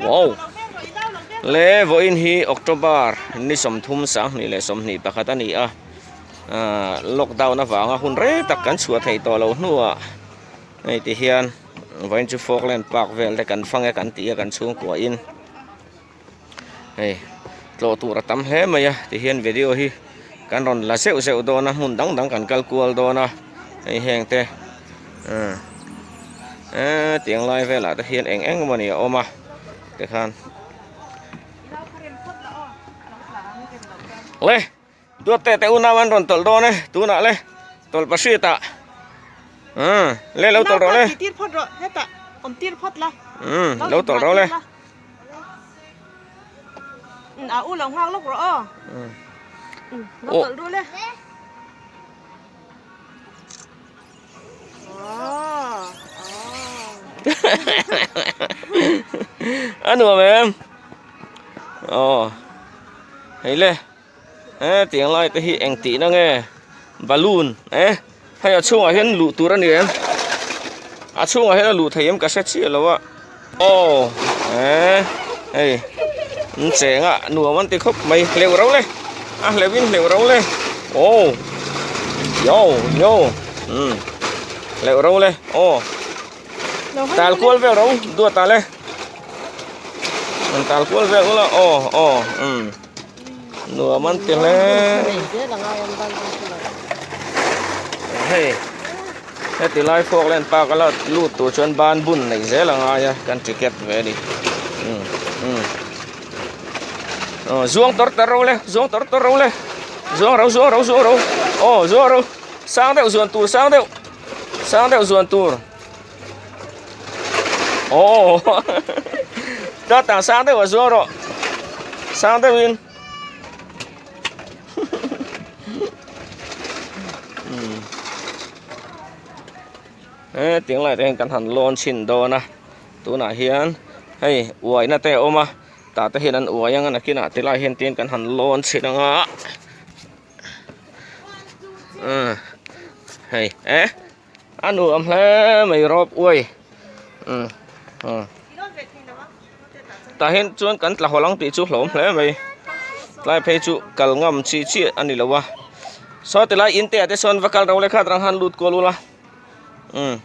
Wow! Le vawiin hi October ni 30 2021 a ni a, ah lockdown avanga hun rei tak kan chhuah theih tawh loh hnuah hei ti hian vawiin chu Falkland Park vel te kan fang e kan ti a kan chhungkuahin. Hei tlawh tur a tam hle mai a tihian video hi kan rawn la zeuh zeuh dawn a hmun dang dang kan kal kual dawn a hei heng te ah eee tiang lai velah te hian eng eng emawni a awm a tikhan le Duatte te unau an rawn tawlh dawn e tunah le tawlh pahriat ah umm le lo tawlh rawh le umm lo tawlh rawh le a nuam em aw hei le. He tiang lai te hi eng tihna nge balloon e hei a chhungah hian luh tur a ni em a chhungah hian a luh thei em ka hre chiah lo a aw e hei an cheng a nuam an ti khawp mai hleuh ro le a hleuh in hleuh ro le aw yo yo um hleuh ro le aw tal kual vel ro duat ta le an tal kual vel ula aw aw um. Nuam an ti hle. Hei heti lai Falkland Park a la lut tur chuan ban bun nei zel a ngai a kan ticket ve a ni. Umm umm aw zuang tawr tawr ro le zuang tawr tawr ro le zuang ro zuang ro zuang ro aw zuang ro sang deuh zuan tur sang deuh sang deuh zuan tur aw ta tang sang deuh a zuang rawh sang deuhin he tiang lai te hian kan han lawn chhin dawn a tunah hian hei uaina te a awm a tah te hian an uai ang a nakinah tilai hian tin kan han lawn chhin ang a hei eh. A nuam hle mai rawp uai umm umm tah hian chuan kan tla haw lang tih chu hlawm hle mai tlai phei chu kal ngam chi chi a ni lo a saw ti lai in te ah te sawn va kal ro le kha atang khan lut kual ula umm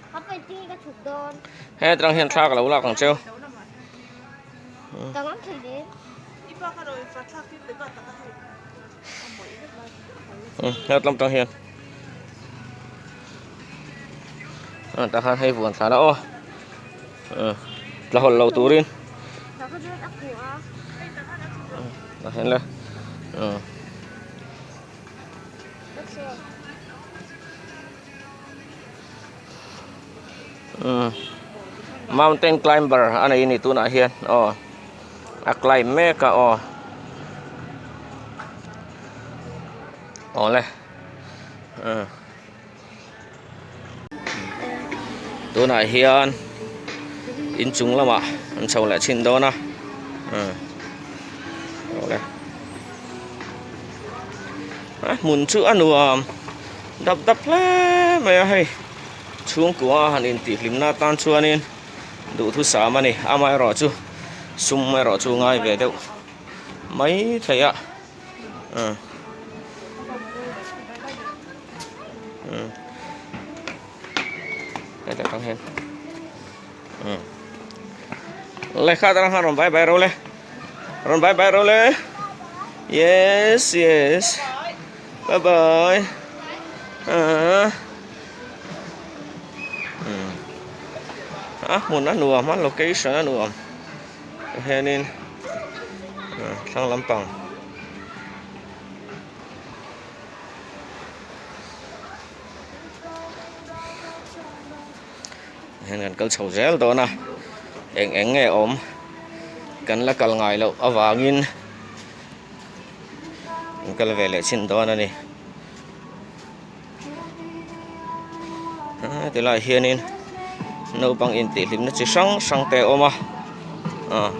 he atang hian thla ka lo lak ang cheu. He tlawm tang hian ah tah khan hei vuan thlan a aw tla hawlh lo turin tah hian le mountain climber a nei a ni tunah hian aw a climb mek a aw awle tunah hian inchung lamah an chho leh chhin dawn a awle a hmun chu a nuam dap dap hle mai a hei chhungkua a han intihhlimna atan chuanin duhthusam a ni amaherawh chu sum erawh chu ngai ve deuh mai thei a heta tang hian lehkha atang khan rawn bye bye ro le rawn bye bye ro le yes yes bye bye ah a hmun a nuam a location a nuam hianin thlang lampang. Hian kan kal chho zel dawn a eng eng nge awm kan la kal ngai loh avangin kan kal ve leh chhin dawn a ni tilai hianin naupang intihhlimna chi hrang hrang te a awm a ah.